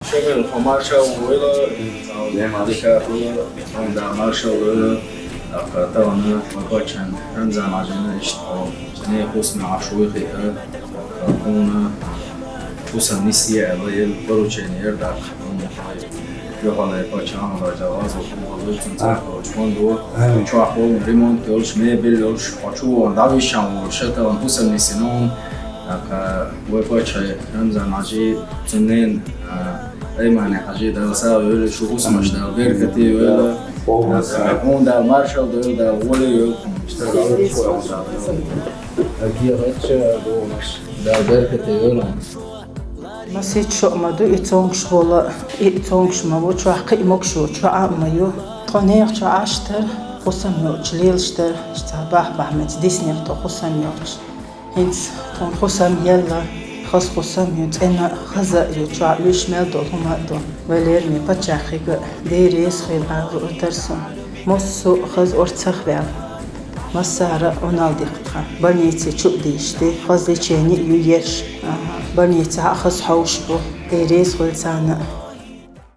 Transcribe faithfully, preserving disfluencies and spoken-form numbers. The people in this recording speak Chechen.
Шегал хьо маршалла войла, Декафула, хьуна Дала маршалла войла, тӀаккха тахана вай паччахьан Рамзан-Хьажина иштта хьо, цӀена хӀусамехь Ӏаш вуй хиъа, тӀаккха хьуна хӀусам нисъе аьлла, ел поручени яр тӀаккха хьуна. Юхалай паччахьан вай Дала вазал хьуна валуй, цун цӀаркхочу фондо, чохь болу ремонт йолуш, мебель йолуш, хьо чу вахана дӀавишан волуш, тахана хӀусам нисйина хьуна, тӀаккха вай паччахьан Рамзан-Хьажи, цуьнан ненан, а, Аймани-Хьажи, Дала сагӀа йойла, шу хӀусамаш Дала беркате йойла. Хьуна Дала маршалла дойла, Дала гӀоле йойла хьуна. Дала беркате йойла хьуна. Масех шо а ма ду, и цомгуш волу, и цомгуш ма ву, чохь кхин а могуш ву, чохь а ма ю. Тхо нехан чохь Ӏаш тара, хӀусам йолчу лелаш тара, цхьа бахь-бахьманца диснера тхо хӀусам йолчу. ХӀинца тхуна хӀусам елла, хаза хӀусам ю, цӀена хаза а ю, чохь уьш мел долу хӀума а ду. Вай лераме паччахьига а Дела реза хуьлда ала лууртара суна. Массо а хаза орцах ваьлла. Массара а Ӏуналла дикха тхан. Больнице чу а дийшти, хаза лечени а ю ерш. Больницехь а хаза хьовш бу. Дела реза хуьлда царна а.